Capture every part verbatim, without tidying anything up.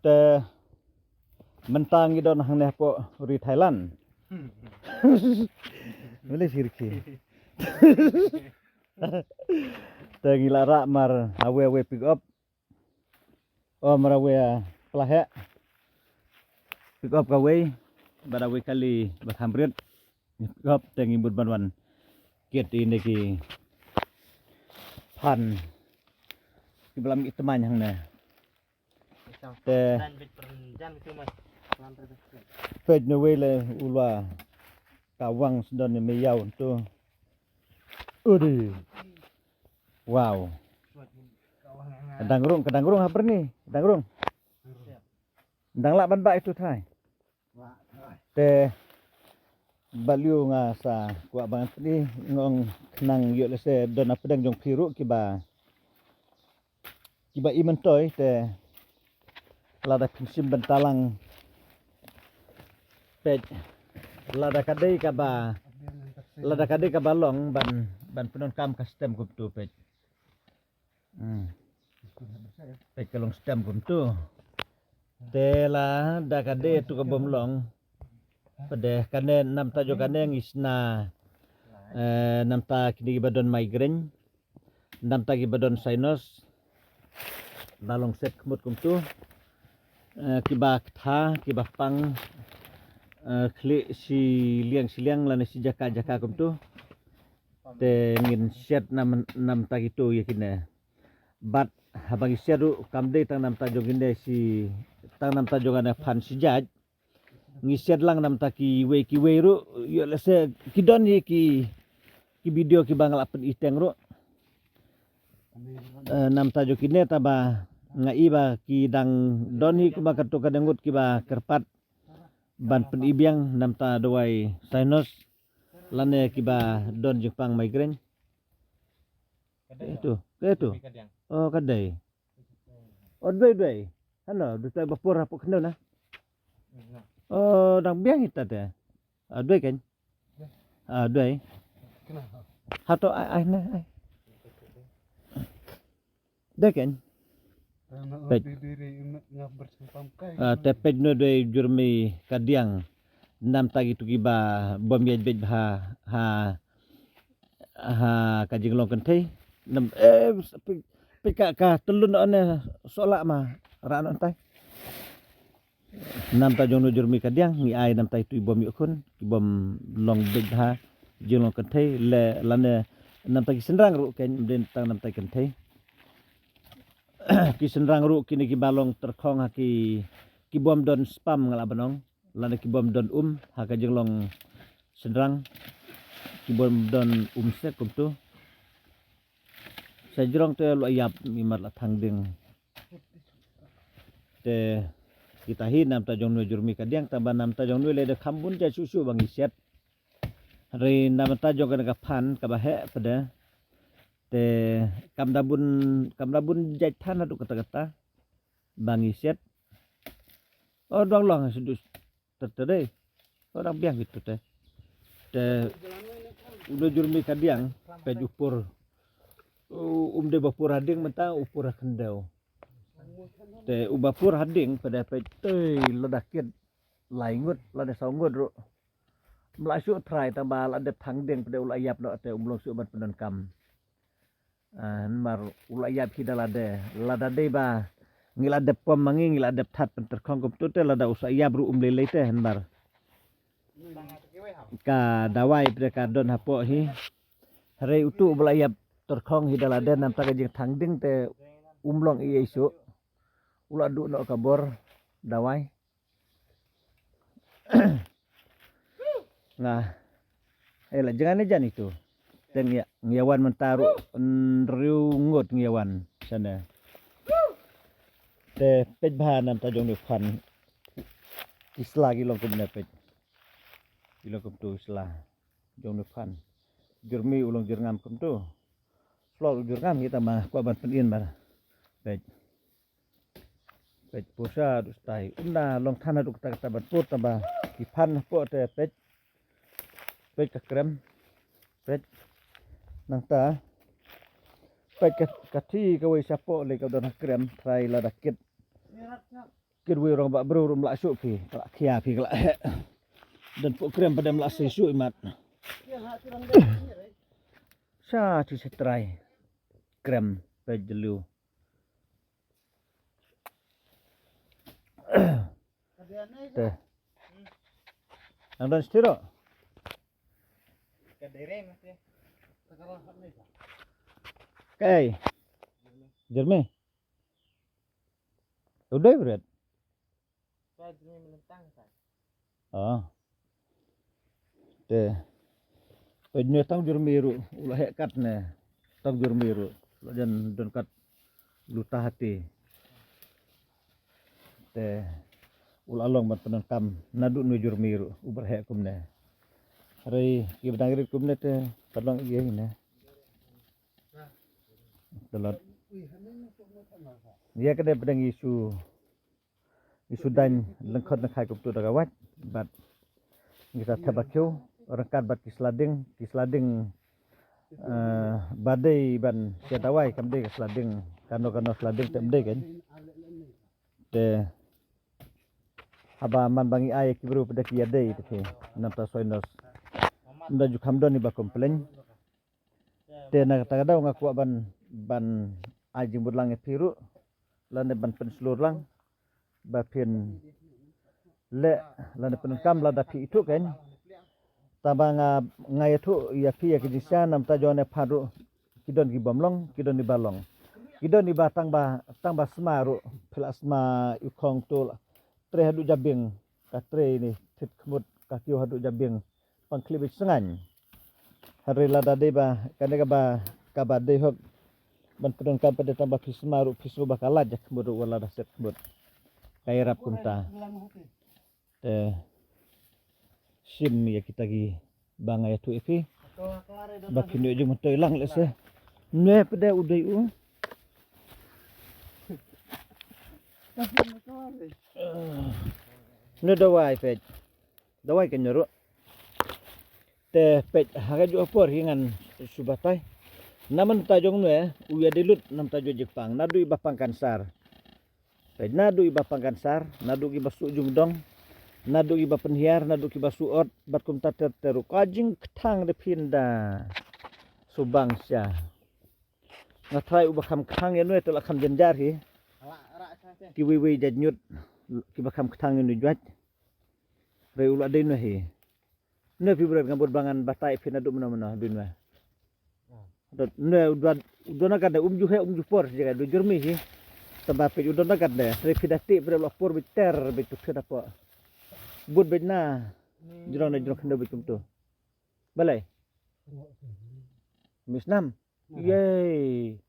Te mynta ngi don hangne hapoh ri Thailand. Mele sirki. Te ngi la rah mar awe awe pick up. O mar awe, ah, pla heh. Pick up kawei bad awe kali ba kham rit. Pick up te ngi mut ban wan kit ine ki phan ki ba la mih tymmen hangne. Te peit na wei le u la ka wang sdon ne me ïaw tu. Udi. Wow. Ka dang rung, ka dang rung ha byrni, ka dang rung. Dang lah ban bah itu thai. Te balei nga sa kwah ban pyni, nga ong khnang ïoh lehse don na pdeng jong phi ruh kiba kiba i myntoi te lada phin shim bynta lang peit, lada ka dei kaba, lada ka dei kaba long ban, ban pyndonkam ka stem kumtu peit. Hmm. Peit ka long stem kumtu. Te lada ka dei tu ka bym long. Peit kane namta jong kane ngi shna, eh, namta kine kiba don migraine. Namta kiba don sinus. Ba long set khmut kumtu. Eh, kiba ktha, kiba pang, eh, khlieh shiliang shiliang lane shi jaka jaka kumtu. Te ngin set nam, namta kitu ïa kine. Bad haba ngi set ruh kam dei tang namta jong kine shi, tang namta jong kane phan shi jait. Ngi set lang namta kiwei kiwei ruh, ïoh lehse ki don hi ki, ki video kiba nga la pyniteng ruh. Eh, namta jong kine taba nga i ba ki dang don hi kumba katto katne ngut kiba kyrpad ban pyni biang namta dawai sinus lane kiba don jingpang migraine. Ka dei itu, ka itu. Ka dei. Oh, ka dei. Oh, dei, dei. Hano, dei ba por hapoh khyndew na. Oh, dang biang ita te. Ah, dei kan? Ah, dei. Hato ai, ai na, ai. Dei kan? Peit. Ah, te peit no dei jurmi kadiang. Namta kitu kiba bym ïaid beit ha, ha, ha ka jinglong kynthei. Nam, eh, peit ka, ka tylun ne sohla ma rah no tai. Namta jong no jurmi kadiang ngi ai namta itu i bym ïoh khun, i bym long beit ha jinglong kynthei le lane namta ki synrang ruh kan ym dei tang namta kynthei. Ki synrang ruh kine kiba long tyrkhong ha ki, ki bym don sperm nga lah ban ong. Lane ki bym don um ha ka jinglong synrang, ki bym don um sek kumtu. Sa jrong te lo ïap mi mat la thang ding. Te kita hi namta jong no jurmi kadiang taba namta jong no le da kham bun ja shu shu ba ngi set. Hynrei namta jong kane ka phan kaba heh pede. Te kam da bun, kam da bun jait than haduh katta katta ba ngi set. Oh, dang long sdang. Te te dei. Ora biang gitu te. Te uda jurmi kadiang peit u pur. U-, um dei ba pur ha ding mynta u pur ha khyndew. Te uba pur ha ding pede peit te lada kit lai ngut lada saw ngut ruh. Mla shu trai tang ba la dep thang ding pede u la ïap noh te um long shu ban pyndonkam. Ah, namar u la ïap hi da lade. Lada dei ba ngi la dep pom ma ngi, ngi la dep that pynterkhong kumtu te lada u sa ïap ruh um lei lei te namar ka dawai pede ka don hapoh hi. Hynrei utu u ba la ïap terkhong hi da lade namta ka jingthang ding te um long ei ei shuh. U la duh noh ka bor dawai. Nga. Eh, la jngai ne jan itu. Te ngi ïa, ngi ïa wan mynta ruh, mm, hynriew ngut ngi ïa wan shane. Te peit bha namta jong ne phan. Ki sla ki long kumne peit. Ki long kumtu sla. Jong ne phan. Jurmi u long jyrngam kumtu. Slor u jyrngam kita ma kwah ban pynin ma. Peit. Peit pur sha duh stai. Ynda long than haduh katta katta ban pur tang ba ki phan hapoh te peit. Peit ka krem. Peit. Nangta. Peit ka, ka thi kawei shapoh lei ka don ha krem. Trai lada kit. Kit wi rong ba bru rum la shu phi, ka la khia phi ka la heh. Dan pu krem padem la sei shu imat. Sha tu se trai. Krem pe jelu. Te. Ang dan stiro. Kai. Jeremy. Udah berat. Ah. Te. Peit ne tang jur miru, u la heh kat ne. Tang jur miru, la jan don kat luta hati. Te. U la long ban pyndonkam naduh ne jur miru, u bar heh kumne. Hynrei ki ba dang rit kumne te, pat long ïa ne. Te lot. Ïa ka dei pdeng ïa shu Ngi shu dang lyngkhot lyngkhai kumtu da ka wait bad ngi sa thep ba kiew ryngkat bad ki sla ding, ki sla ding, eh, ba dei ban ïa dawai kam dei ka sla ding kano kano sla ding te ym dei kan. Te haba man ba ngi ai ki briew pdeng ki ïa dei te phi namta soi nos. Ynda ju kham don iba complain. Te na kata ka daw nga kwah ban, ban ai jingbud lang ïa phi ruh lane ban pynshlur lang ba phin leh lane pyndonkam lada phi ithuh kan. Tangba nga, nga ïathuh ïa phi ïa ki jingshisha namta jong ne phan ruh ki don ki bym long, ki don iba long. Ki don iba tangba, tangba sma ruh phi la sma ïa u khong tu la trei haduh jabieng, ka trei ne thit khmut ka kiew haduh jabieng. Pang khlip beit sngain. Hynrei lada dei ba kane kaba, kaba dei hok ban pyndonkam pat dei tang ba phi sma ruh phi sma ba ka lait ja khmut ruh wat lada set khmut. Ka ïarap kumta. Te shim ïa kita kiba nga ïathuh ïa phi ba phin ïoh jingmyntoi lang lehse. Ne pat dei u dei u. Ne dawai peit. Dawai ka nyaru. Te peit ha ka juh ka por hi ngan shu batai. Namta jong nwe u ïa dei lut namta jong jingpang naduh iba pang kansar. Peit naduh iba pang kansar, naduh kiba suh jingdong, naduh kiba pynhiar, naduh kiba suh ot, bad kumta ter ter ruh ka jingkthang da phin da subang sha. Nga trai uba kham kthang ïa nwe te la kham jynjar hi. Kiwei wei jait ñiut kiba kham kthang ïa nwe jait. Re u la dei nwe hi. Nwe phi bret nga bud ba ngan batai phi naduh mano mano bin nwe. Nwe u don, u don na kat ne um ju he um ju por jaka du jur mi hi. Taba phi u don na kat ne re phi da ti bret la por biter bit tu phi da por. Bud bit na jrong na jrong khyndew bit kum tu. Balai. Misnam. Yei.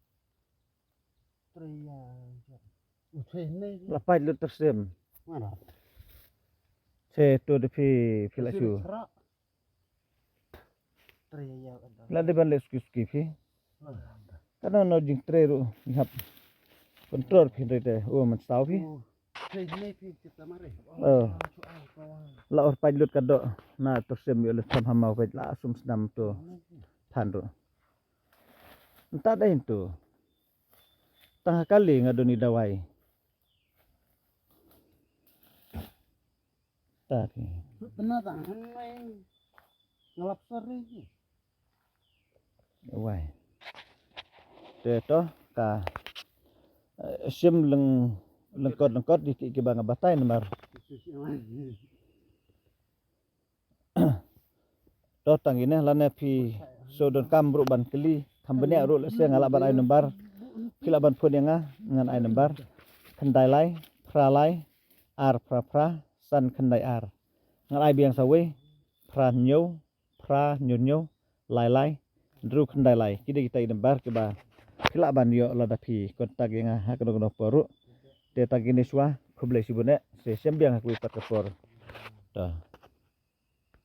La pait lut tersem. Che to de phi phi la shu. La de ban le ski ski phi. Ka no no jingtrei ruh ngi hap control phi de te. O man stau phi. La or pait lut ka doh na tersem ïa le tham hamau pait la sum snam to. Than ruh. Nta dei ntu. Tang ha kali nga doni dawai. Ta ki. Bena tang hanai ngalap sari ki. Wai. Te to ka, eh, sim leng lengkot lengkot di ki, ki ba nga batai namar. To tang ine lane phi so don kam ruh ban kylli kham bniah ruh lehse nga lah ban ai number. Phi lah ban phone ïa nga ngan ai number. Khyndai lai phra lai ar phra phra san khyndai ar. Ngan ai biang sa wei phra hynñiew phra hynñiew hynñiew lai lai hynriew khyndai lai. Ki dei kita ki number kiba phi lah ban ïoh lada phi contact ïa nga ha kano kano por ruh. Te tang ine shuwa khublei shibun eh. Sa shem biang ha kawei pat ka por. To.